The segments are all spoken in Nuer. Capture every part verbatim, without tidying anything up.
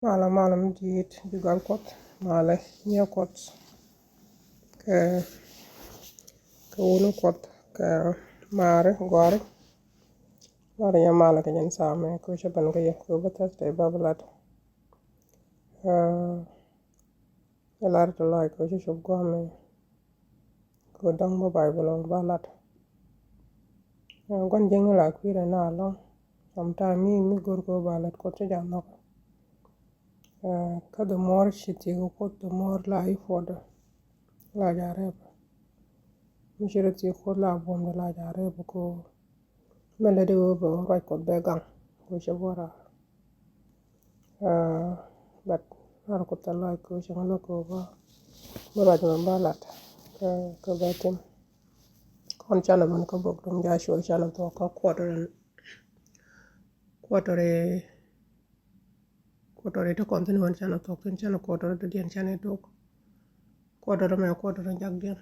Malɛ, malɛ mi di̱i̱t, ji̱ gal Kuɔth, malɛ nyiee Kuɔth, kɛ, kɛ wuni Kuɔth, kɛ maari gɔaari. Malɛ, nyɛ malɛ kɛ jɛn thaamɛ, kɛ cä ben kɛ yɛ, kɛ bä Thursday bä bi lat. Aa, cä lar ti lɔc kɛ cä cop guamɛ. Kɛ dɔ̱ŋ bä Baibol ba lat. Aa, gua̱n jiäkni la kui̱dɛ na lɔ̱ŋ. Sometime mi, mi go̱r kɛ ba lat Kuɔth cä jɛ nhɔk. Aa, kä the more ci thiek Kuɔth, the more la effort la jɛ rep. Mi ci rɔ thiek Kuɔth la buɔ̱mdɛ la jɛ rep kɛ mi lät i̱ wee bɛ ruac Kuɔth bɛ gaŋ kɛ cɛ buɔ̱ra. Aa, but lar Kuɔth a lɔc kɛ cɛ ŋä luäk kɛ bä, bä ruac mɛ ba lat kɛ, kɛ bɛ tim. Kɔn canɛ ben kä bok duŋ Joshua canɛ thuɔk kä quarter, quarter, quarter ti kɔn thin wen canɛ thuɔk thin, canɛ quarter ti diɛn canɛ tok. Quarter mɛ quarter jakdiɛn.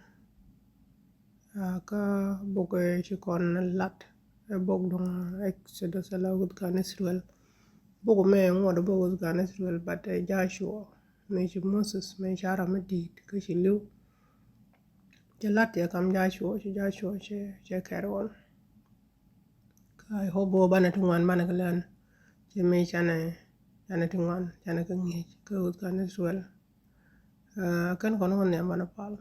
Aa, kä bok ɛ ci kɔn lat ɛ bok duŋ Exodus ala wuth gan Israel. Bok mɛ ŋuɔt bok wuth gan Israel, but ɛ Joshua mɛ ci Moses mɛ ci aram mi di̱i̱t kä ci li̱w. Cɛ lat cɛ kam Joshua, ci Joshua cɛ, cɛ carry on. Kä I hope bä banɛ ti ŋuan banɛ kɛ lɛn. Cɛ mɛ canɛ, canɛ ti ŋuan canɛ kɛ ŋi̱eec kä wuth gan Israel. Aa, kɛn kɔn kɔn nhiam banɛ pal.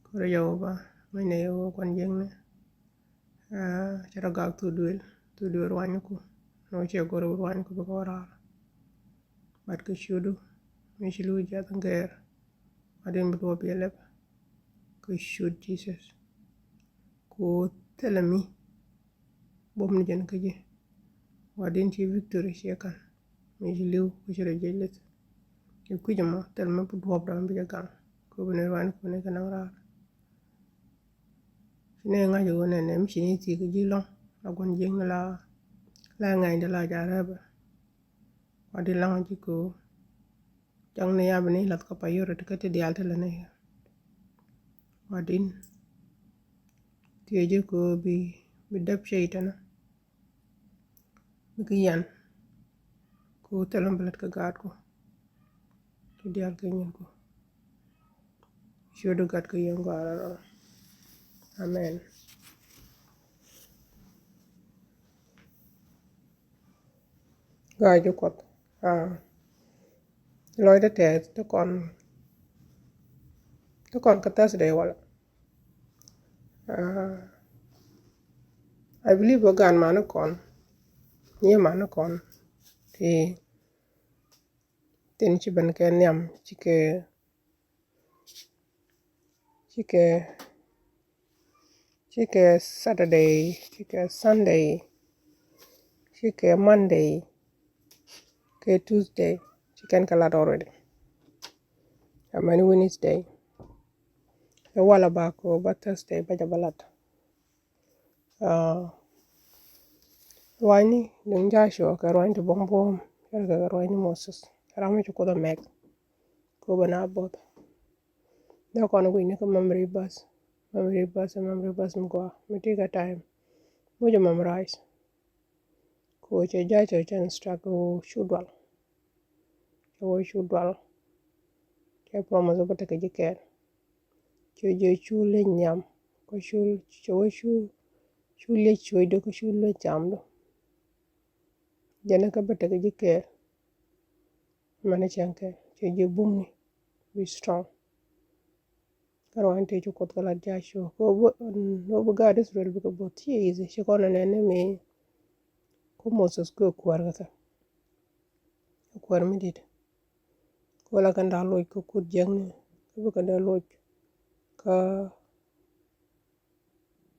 Kɛ rɔ jɛ wä ba mɛ nɛ yɛ wä kɔn jiäkni. Aa, cɛ rɔ gak thuk duël, thuk duël ruanyku. Nɔ cɛ go̱r ruanyku bikɛ wä raar. But kɛ ciötdu mi ci li̱w jiath gɛɛr. Wadin bi duɔp yɛ lɛp kɛ ciöt Jesus. Ku thilɛ mi buɔ̱m ni jɛn kä ji̱. Wadin ci victory ciɛ ka̱n mi ci li̱w ku ci rɔ jiɛc lith. Ci kui̱c ɛmɔ thilɛ mi bi duɔp dɔ̱ŋ bi jɛ gaŋ. Ku bi ni ruanyku ni kɛ naŋ raar. Ci ni ŋa̱c ɣöö nɛnɛ mi ci ni thiek ji̱ lɔ̱ŋ la gua̱n jiäkni la, la ŋa̱cdɛ la ja̱ rɛpɛ. Wadin laŋ ji̱ kɛ ɣöö cäŋ ni yap ni lath kä payɔrɛ ti kä ti diaal ti lɛ ni. Wadin thiec ji̱ kɛ ɣöö bi, bi däp cɛ itɛnä. Bikɛ yian kɛ ɣöö thil mi bi lät kɛ gaatku ti diaal kɛ nyinku. Ciötdu Gat kɛ Yiëë Gɔaa rɔ. Amen. Gaa ji̱ Kuɔth. Aa, lɔcdä tɛth ti kɔn, ti kɔn kä Thursday walɛ. Aa, I believe bä gaan mani kɔn, nyiee mani kɔn ti tin ci ben kɛ nhiam, cikɛ, cikɛ, cikɛ Saturday, cikɛ Sunday, cikɛ Monday, kɛ Tuesday, cikɛn kɛ lat already. Amäni Wednesday. Ɛ walɛ ba kɛ ba Thursday ba jɛ ba lat. Aa, ruaacni duŋ Joshua kɛ ruaacni ti buɔ̱m buɔ̱ɔ̱m, cɛ rɛ kɛ ruaacni Moses. Ram mi ci Kuoth ɛ mɛk kɛ ɣöö bɛ na both. Dee kɔn guicni kä memory verse, memory verse, memory verse mi gɔaa mi ti kɛ time. Moc ɛ memorize. Kɛ ɣöö cɛ Joshua cɛ instruct kɛ ɣöö cu dual. Cɛ wee cu dual. Cɛ promise bä tekɛ ji̱ kɛɛl. Cɛ jɛ cu liec nhiam. Kä cu, cɛ wee cu, cu liec cuecdu kä cu liec camdu. Jɛn kä bä tekɛ ji̱ kɛɛl. Mɛn cɛn kɛɛl. Cɛ jɛ bumni. Be strong. Kä ruaacni tëë ci Kuoth kɛ lat Joshua kɛ ɣöö bi, ɣöö bi gaat Israel bikɛ both. Ci easy, ci kɔn ɛ nɛn ni mi ku Moses kɛ kuäär kɛ kɛ. Kuäär mi dit. Kɛ ɣöö la kɛn da̱a̱ loc kä kut jiäkni, kä bikɛ dee loc kä,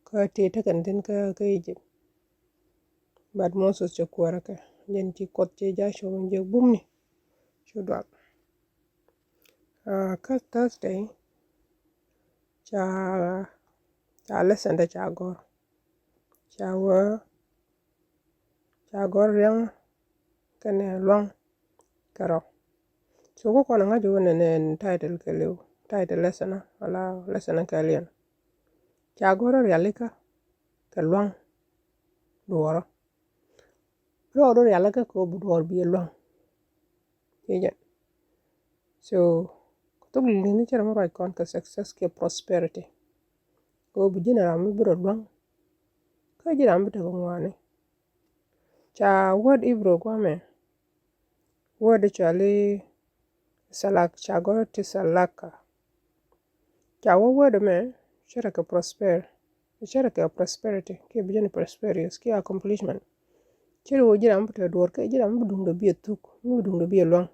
kä tëë tekɛn thi̱n kä, kä Egypt. But Moses cɛ kuäär kɛ, jɛn ci Kuoth cɛ Joshua jɛ bumni. Cu dual. Aa, kä Thursday ca, ca lesson dɛ ca gɔ̱r. Ca wee, ca gɔ̱r riɛŋ kɛnɛ luaŋ kɛ rɔ. So ku kɔn ŋa̱c wä nɛnɛ title kɛ liw, title lesson wala lesson kɛ liɛn. Ca gɔ̱r rialikä kɛ luaŋ duɔrɔ. Rɔɔdu rialikä kɛ ɣöö bi duɔr bi luaŋ. kiɛ jɛn. So thok liŋ ni cɛ ram mi ruac kɔn kɛ success kiɛ prosperity. Kɛ ɣöö bi ji̱n ram mi bi rɔ luäŋ, kä ji̱n ram mi bi tekɛ ŋɔaani. Ca word Hebrew guamɛ, word cɔali salak, ca gɔr ti salaka. Ca wä word mɛ cɛ rɛ kɛ prosper, cɛ rɛ kɛ prosperity kiɛ bi jɛn prosperous kiɛ accomplishment. Cɛ rɛ wä ji̱n ram mi bi te duɔr kiɛ ji̱n ram mi bi duŋdɛ bi a thuk, mi bi duŋdɛ bi a luäŋ.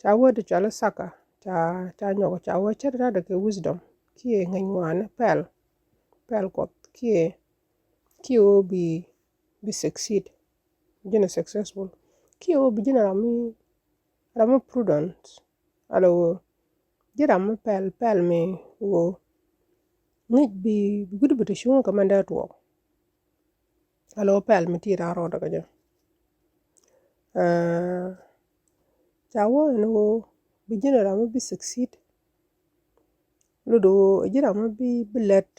Ca word cɔali saka, ca, ca nyɔk, ca wä cɛ rɛ rɛ kɛ wisdom kiɛ ŋäc ŋɔaani, pɛl, pɛl Kuɔth kiɛ, kiɛ ɣöö bi, bi succeed, ji̱n a successful. Kiɛ ɣöö bi ji̱n ram mi, ram mi prudent. Ala ɣöö ji̱n ram mi pɛl, pɛl mi ɣöö ŋäc bi, bi gui̱dɛ bi te cuŋä kɛ mɛn dee tuɔɔk. Ala ɣöö pɛl mi ti raa rɔɔdɛ kɛ jɛ. Aa, ca wä ɛn ɣöö bi ji̱n ram mi bi succeed. Lot ɣöö ji̱n ram mi bi, bi lät.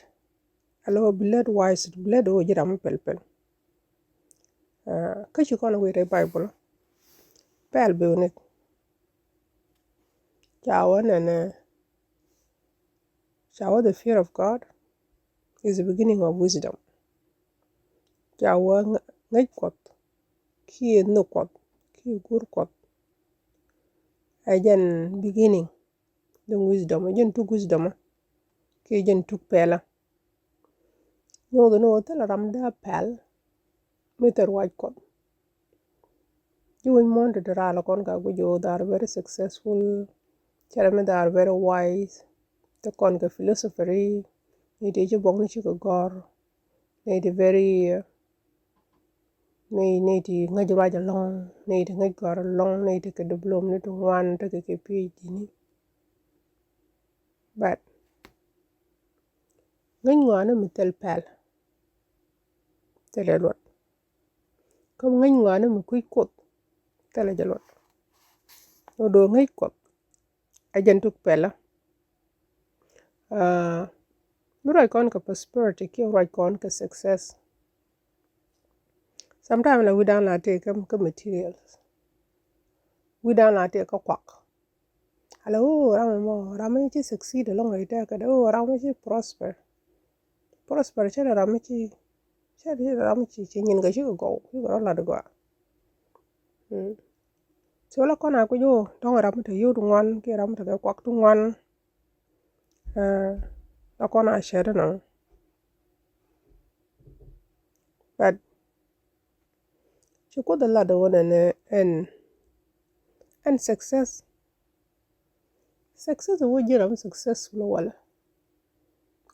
Ala ɣöö bi lät wise, bi lät ɣöö ji̱n ram mi pɛl pɛl. Aa, kä ci kɔn wä rɛy Bible, pɛl bi wä nik. Ca wä nɛnɛ, ca wä the fear of God is the beginning of wisdom. Ca wä ŋä-, ŋäc Kuɔth kiɛ nhök Kuɔth kiɛ go̱r Kuɔth ɛ jɛn beginning duŋ wisdom, ɛ jɛn tuk wisdom kiɛ jɛn tuk pɛlä. Nyoth ni ɣöö thilɛ ram dee pɛl mi thil ruac Kuɔth. Ji̱ wi̱c muɔ̱ɔ̱n te te raal kɔn ka guic ɣöö they are very successful. Cɛ rɛ mi they are very wise. Te kɔn kɛ philosophy. Nɛy ti ci buɔkni cikɛ gɔ̱r. Nɛy ti very, nɛy, nɛy ti ŋäc ruac ɛlɔ̱ŋ. Nɛy ti ŋäc gɔ̱r ɛlɔ̱ŋ. Nɛy ti kɛ diploma ni ti ŋuan, ti kɛ kɛ PhD ni. But ŋäc ŋɔaani mi thil pɛl, thilɛ luɔt. Kä ŋäc ŋɔaani mi kui̱c Kuoth, thilɛ jɛ luɔt. Ɣöö do̱ ŋäc Kuɔth ɛ jɛn tuk pɛlä. Aa, mi ruac kɔn kɛ prosperity kiɛ ruac kɔn kɛ success. Sometimes la wi̱dan la tëë kä, kä materials. Wi̱dan la tëë kä kuak. Ala, oh, ram mɔ, ram mi ci succeed along rɛy tɛkɛ dɛ, oh, ram mi ci prosper. Prosper cɛ dɛ ram mi ci, cɛ dɛ ram mi ci, ci nyin kɛ ci kɛ gɔw, ci kɛ rɔ lat gɔaa. Mm. So la kɔn a kui̱c, oh, dɔ̱ŋ ram mi te yio̱w ti ŋuan, kiɛ ram mi te kɛ kuak ti ŋuan. Eh, la kɔn a cɛ dɛ nɔ. But ci Kuoth ɛ lat ɣöö nɛnɛ ɛn, ɛn success. Success ɛ wä ji̱n ram successful walɛ.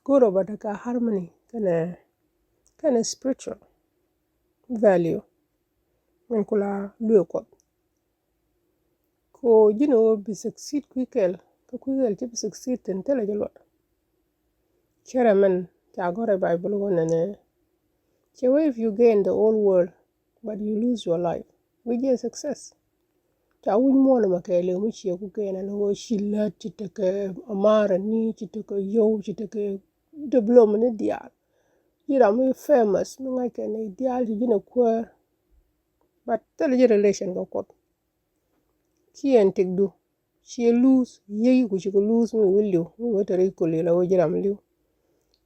Go̱o̱r ɔ bɛ tekɛ harmony kɛnɛ, kɛnɛ spiritual value. Min kula luee Kuɔth. Ko ji̱n ɣöö bi succeed kui̱ kɛl, kä kui̱ kɛl ci bi succeed thi̱n thilɛ jɛ luɔt. Cɛ rɛ mɛn ca gɔ̱r ɛ Bible ɣöö nɛnɛ. Cɛ wee, if you gain the whole world but you lose your life, wi̱c jɛ success. Ca wi̱c muɔ̱ɔ̱n ɛmɛ kɛɛliw mi ciɛ ku gain ɛn ɣöö ci lät, ci tekɛ amara ni, ci tekɛ yio̱w, ci tekɛ diploma ni diaal. Ji̱ ram mi famous mi ŋa̱ckɛ nɛy diaal ci ji̱n ɛ kuäär. But thilɛ ji̱ relation kɛ Kuoth. Kiɛ ɛn tëkdu ciɛ lose, yiey ku cikɛ lose mi wä li̱w, mi wä te rɛy koli la wä ji̱ ram li̱w.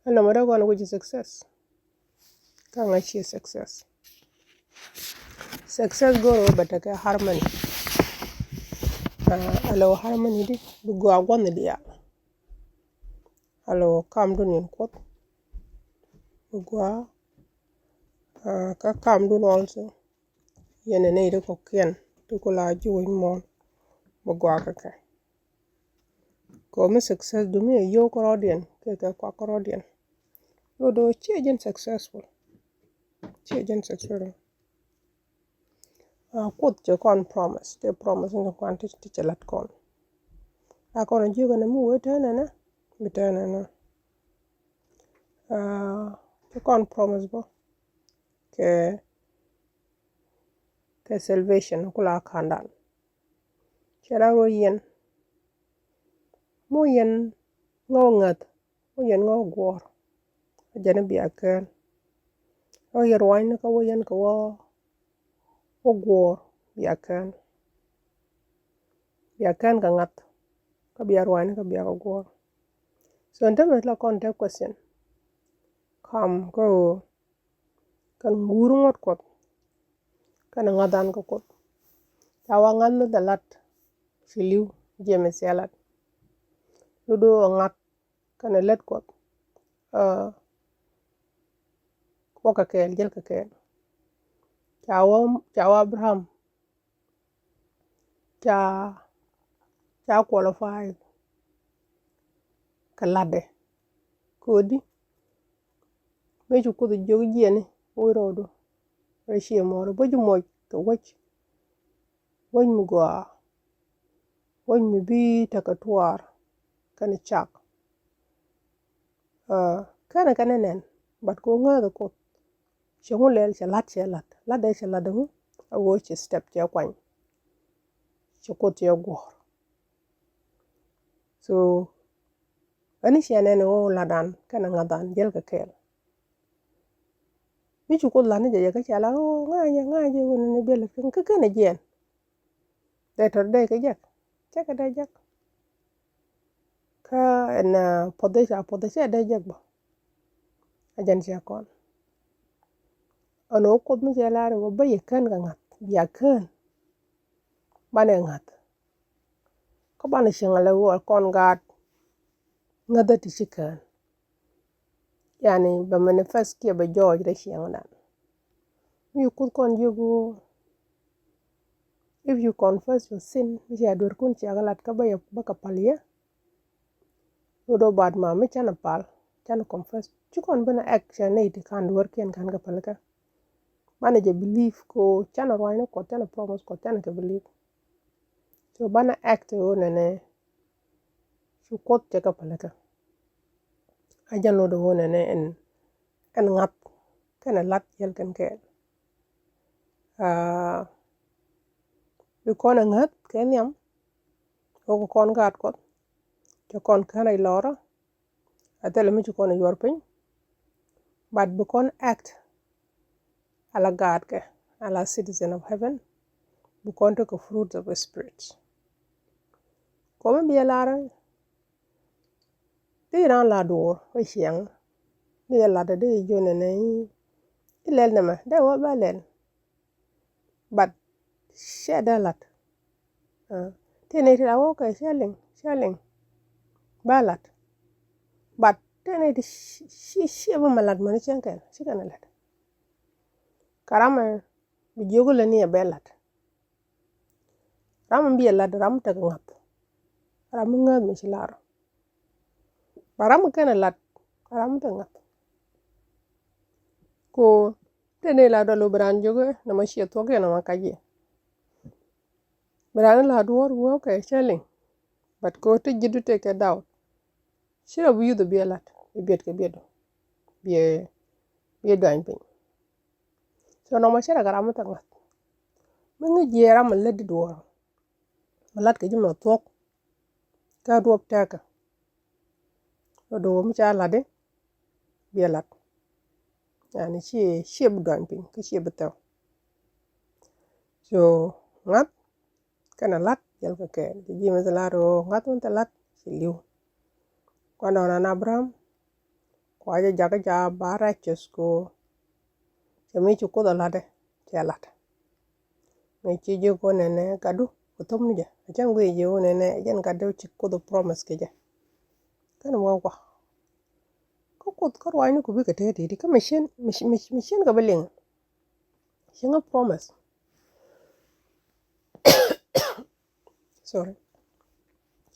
Ɛn nɔmɔ dee kɔn wä ji̱ success. Kä ŋa̱c ciɛ success. Success go̱o̱r wä bɛ tekɛ harmony. Ah, a lɛ wä harmony di bi gɔaa gua̱n diaal. A lɛ wä kamdun yɛn Kuoth bi gɔaa, ah, kä kamdun also yɛn ɛ nɛy ti kɔ̱kiɛn ti ku la ji̱ wi̱c muɔ̱ɔ̱n bi gɔaa kɛ kɛ. Kɛ mi success du mi ɛ yio̱w kärɔ̱diɛn kiɛ kɛ kuak kärɔ̱diɛn. Ɣöö do̱ ciɛ ji̱n successful. Ciɛ ji̱n successful. Ah, Kuoth cɛ kɔn promise, cɛ promise ni kuan ti, ti cɛ lat kɔn. A kɔn ji̱ kɛn mi wee tɛn ɛnɛ, bi tɛn ɛnɛ. Ah, cɛ kɔn promise bä kɛ, kɛ salvation kula kandan. Cɛ la ruɔ yɛn. Mo yɛn ŋɔw ŋäth, mo yɛn ŋɔw guɔ̱ɔ̱r. A jɛn bia kään. Ɔ yɛ ruanyni kä wä yɛn kɛ wä, wä guɔ̱ɔ̱r bia kään. bia kän kɛ ŋa̱th, kä bia ruanyni kä bia kɛ guɔ̱ɔ̱r. So ɛn tämɛ la kɔn te question kam kä ɣöö kɛn guur ŋuɔ̱t Kuɔth kɛn ŋa̱than kä Kuoth. Ca wa ŋa̱th mi thɛ lat ci li̱w, jiɛmɛ cia lat. Lotdɛ ɣöö ŋa̱th kɛnɛ lät Kuɔth, ɛ, wä kɛ kɛɛl, jäl kɛ kɛɛl. Ca wä, ca wä Abraham ca, ca qualify kɛ latdɛ. Kodi mi ci Kuoth jiök jiɛni wec rɔɔdu rɛy ciɛ muɔɔri, bä ji̱ moc kɛ wec, wec mi gɔaa, wec mi bi tekɛ tuaar kɛnɛ cak. Ɛ, kɛnɛ kɛnɛ nɛn, but kɛ ɣöö ŋääthɛ Kuoth. Cɛ ŋu lɛl, cɛ la̱t, cɛ la̱t, la̱tdɛ cɛ la̱t ɛŋu, a ɣöö cɛ step cɛ kuany, cɛ Kuoth cɛ guɔ̱ɔ̱r. So ɣän i̱ ciɛ nɛn ɣöö la̱tdan kɛnɛ ŋa̱thdan jäl kɛ kɛɛl. Mi ci Kuoth la̱t ni jɛ, jɛ kä cɛ la̱t ɣöö ŋa̱cä, ŋa̱cä ɣöö nɛnɛ biɛl kä kɛnɛ jiɛn. Dee tɔ̱ dee kɛ jek, cɛ kɛ dee jek. Kä ɛn, ɛ, puɔth dee ca puɔth cɛ dee jek bä. A jɛn cɛ kɔn. Ɛn ɣöö Kuoth mi cɛ lar ɣöö bä yɛ kän kɛ ŋa̱th, bia kän. Banɛ ŋa̱th. Kä banɛ cieŋ a lɛ ɣöö kɔn gaat ŋäthä ti ci kään. Yani bɛ manifest kiɛ bɛ jɔɔc rɛy ciɛŋdan. Mi ci Kuoth kɔn jiök ɣöö, if you confess your sin, mi cia dueerkun cia kɛ lat kä bä yɛ bä kɛ pal yɛ. Lotdɛ ɣöö bat ma mi canɛ pal, canɛ confess, ci kɔn ben a act, cɛ nɛy ti ka̱n dueerkiɛn ka̱n kɛ pälikä. Banɛ jɛ believe kɛ ɣöö canɛ ruaacni Kuɔth, canɛ promise Kuɔth, canɛ kɛ believe. So banɛ act ɣöö nɛnɛ ci Kuoth cɛ kɛ pälikä. A jɛn lotdɛ ɣöö nɛnɛ ɛn, ɛn ŋa̱th kɛnɛ la̱t jäl kɛn kɛɛl. Aa, bi kɔn ɛ ŋäth kɛ nhiam, ɣöö kɛ kɔn gaat Kuɔth, cɛ kɔn kän rɛy lɔrä, a thilɛ mi ci kɔn ɛ yuɔr piny, but bi kɔn act ala gaatkɛ, ala citizen of heaven, bi kɔn tekɛ fruits of the spirit. Kɔmɛ bi ɛ lar, di ran la duɔr ɛ ciɛŋ, di ɛ lat, di jiök nɛnɛ i̱ lɛl nɛmɛ dee wä bä lɛl. But cɛ dee lat. Aa, ti nɛy ti la wä kɛ cɛ liŋ, cɛ liŋ bä lat. But ti nɛy ti ci, ci, ci bä mɛ lat mäni cɛ kɛn, ci kɛn lat. Kä ram mɛ bi jiök lɛ ni ɛ bɛ lat. Ram mi bi ɛ lat, ram mi tekɛ ŋa̱th. Ram mi ŋääth mi ci lar. Ba ram mi kɛn ɛ lat, ram mi tekɛ ŋa̱th. Ko te ni lat dɔl bi raan jiök nɔmɔ ciɛ thuɔ̱k yɛ nɔmɔ kac yɛ. Bi raan lat duɔ̱ɔ̱r wee, okay, cɛ liŋ. But ko te ji̱ du tekɛ doubt. Ci rɔ bi yuth bi ɛ lat, bi biɛt kɛ biɛt du. Bi ɛ, bi ɛ duany piny. So nɔmɔ cɛ rɛ kɛ ram mi thɛ ŋa̱th. Mi ŋi̱ jiɛ ram mi lät di duɔ̱ɔ̱r. Mi lat kɛ ji̱ mɛ thuɔ̱k. Kä duɔ̱p tɛkɛ. Kä duɔ̱p mi ca lat di. Biɛ lat. Yani ciɛ, ciɛ bi duany piny, kä ciɛ bi thɛw. So ŋa̱th kɛnɛ la̱t jäl kɛ kɛɛl. Ci James la̱t ɣöö ŋa̱th wun thɛ la̱t ci li̱w. Kuan dɔ̱ŋ ran Abraham, kua jɛ jakä ca ba righteous ko. Cɛ mi ci Kuoth ɛ la̱tdɛ cɛ la̱t. Mi ci jiök ɣöö nɛnɛ gatdu kɛ thop ni jɛ, a cäŋ guic jiök ɣöö nɛnɛ jɛn gatdu ci Kuoth ɛ promise kɛ jɛ. Kɛn wä kua. Kä Kuoth kä ruaacni ku bikɛ tëë ti̱ti̱ kä mi cien, mi, mi, mi cien kɛ bi liŋ. Cieŋä promise. Sorry.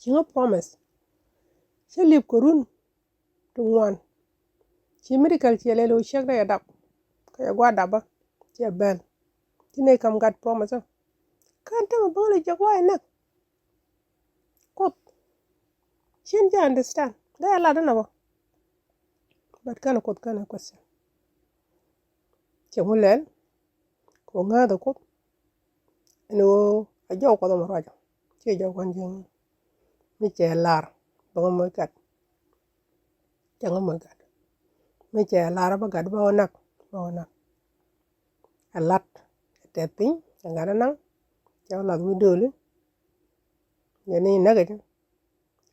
Cieŋä promise. Cä li̱p kɛ run ti ŋuan. Ci miracle ciɛ lɛl ɣöö ciek dee yɛ dap. Kä yɛ gua̱a̱r dapä ciɛ bɛl. Ci nɛy kam gat promise. Kän tämɛ bäŋä lɛ jiɛk wa̱a̱ yɛ näk. Kuoth. Cien jɛ understand. Dee yɛ lat inɔ bä. But känɛ Kuoth känɛ question. Cɛ ŋu lɛl? Kɛ ɣöö ŋääthɛ Kuoth. Ɛn ɣöö a jɔw Kuɔth ɛmɔ ruacɔ. Ciɛ jɔw kɔn ji̱ ŋu. Mi cɛ lar bäŋä moc gat. Cɛ ŋä moc gat. Mi cɛ lar bä gat bä wä nak. Bä wä nak. Ɛ lat. Ɛ tɛth piny. Ɛ gat ɛ naŋ. Cɛ wä lath wi̱i̱ dööli. Jɛ ni näk jɛ.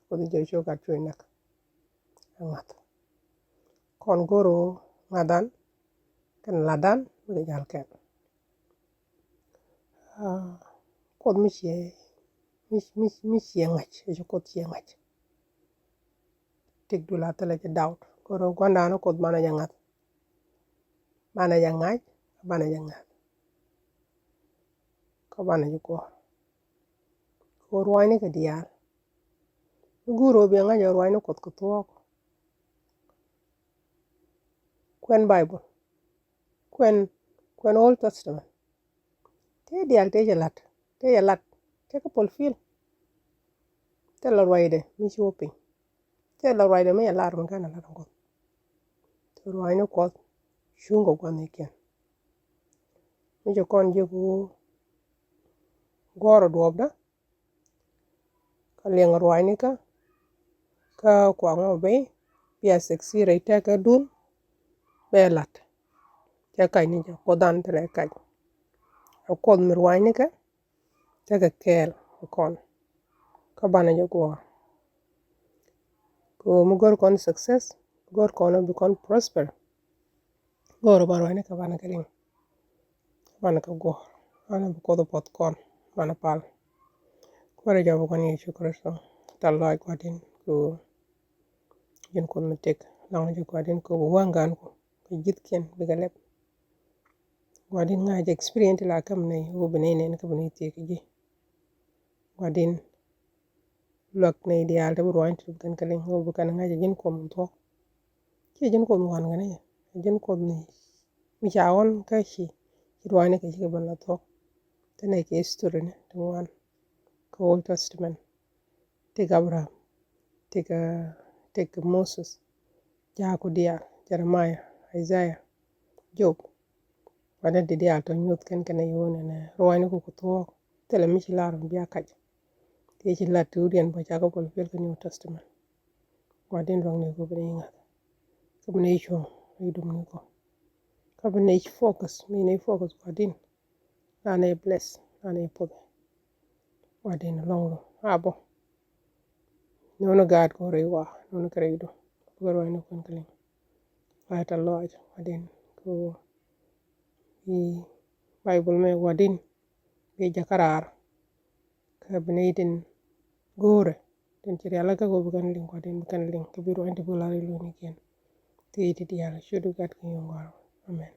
Kuoth jɛ cu gat cu näk. Ɛ ŋa̱th. Kɔn go̱r ɣöö ŋa̱than kɛnɛ la̱tdan bikɛ jal kɛn. Kuoth mi ciɛ mi mi mi ciɛ ŋa̱c, ɛ ci Kuoth ciɛ ŋa̱c. Tik dul a thilɛ jɛ doubt. Go̱r ɣöö gua̱ndan Kuoth banɛ jɛ ŋa̱th. Banɛ jɛ ŋa̱c, banɛ jɛ ŋa̱th. Kä banɛ jɛ guɔ̱ɔ̱r. Kɛ ruanyni kɛ diaal. Mi go̱o̱r ɣöö biɛ ŋa̱c ɛ ruanyni Kuɔth kɛ thuɔ̱k. Kuɛn Bible. Kuɛn, kuɛn Old Testament. Tëë diaal tëë cɛ la̱t, tëë cɛ la̱t, tëë kä fulfill. Thilɛ ruacdɛ mi ci wä piny. Thilɛ ruacdɛ mi cɛ lar mi kɛn a la̱t in Kuɔth. Thilɛ ruacni Kuɔth cuŋ kɛ gua̱thnikiɛn. Mi cɛ kɔn jiök ɣöö guɔ̱ɔ̱r ɛ duɔ̱ɔ̱pdä. Kä liɛŋ ruacnikä kä kuak mɔ bey bia succeed rɛy tɛkädun. Bɛ la̱t. Cɛ kac ni jɛ Kuothdan thilɛ kac. Ɛ Kuoth mi ruacnikä tekɛ kɛɛl kɛ kɔn. Kä banɛ jɛ guɔ̱ɔ̱r. Kɛ ɣöö mi go̱r kɔn success, go̱r kɔn bi kɔn prosper. Go̱o̱r banɛ ruacnikä banɛ kɛ liŋ. Banɛ kɛ guɔ̱ɔ̱r. Banɛ bi Kuoth puɔth kɔn. Banɛ pal. Kuäärä jɔpä kɔn Yecu Kritho. Tɛ̈th lɔaac Gua̱di̱n kɛ ɣöö ji̱n Kuoth mi tëk. Laŋ jɛ Gua̱di̱n kɛ ɣöö bi waŋ ga̱a̱nku kɛ ji̱thkiɛn bikɛ lɛp. Gua̱di̱n ŋa̱c experience ti la käm nɛy ɣöö bi nɛy nɛn kä bi nɛy thiek kɛ ji̱. Gua̱di̱n luäk nɛy diaal ti bi ruaacni ti bi kɛn kɛ liŋ ɣöö bi kɛn ŋa̱c ɛ ji̱n Kuoth mi thuɔ̱k. Ciɛ ji̱n Kuoth mi ŋuan kɛ ni, ɛ ji̱n Kuoth mi, mi ca ɣɔ̱n kä ci, ci ruaacni kɛ ci kɛ ben la thuɔ̱k. Te nɛy kɛ history ni ti ŋuan kä Old Testament. Tëk Abraham, tëk, tëk Moses, jaaku diaal, Jeremiah, Isaiah, Job. Gua̱di̱n ti diaal tɔ nyuth kɛn kɛn ɛ yo̱o̱n ɛn ruaacniku kɛ thuɔ̱k. Thilɛ mi ci lar mi bia kac. Tëë ci lat ti wut yɛn bä ca kɛ fulfill kä New Testament. Gua̱di̱n luäk nɛy kɔ bi nɛy ŋa̱th. Kä bi nɛy cuɔ̱ŋ rɛy duŋni kɔ. Kä bi nɛy focus, mi nɛy focus Gua̱di̱n. La nɛy bless, la nɛy puɔth. Gua̱di̱n luäŋdu a bä. Nuni gaat kɔ rɛy wa, nuni kɛ rɛydu. Bikɛ ruaacni kuɛn kɛ liŋ. Ruac tɛ̈th lɔaac Gua̱di̱n kɛ ɣöö bi Bible mɛ Gua̱di̱n bi jɛ kä raar. Kä bi nɛy tin go̱o̱rɛ tin ci rialikä kɛ ɣöö bi kɛn liŋ Gua̱di̱n bi kɛn liŋ kä bi ruaacni ti bi lar i̱ lo̱cnikiɛn. Tëë ti diaal ciötdu gat kɛ yio̱w Gua̱a̱r. Amen.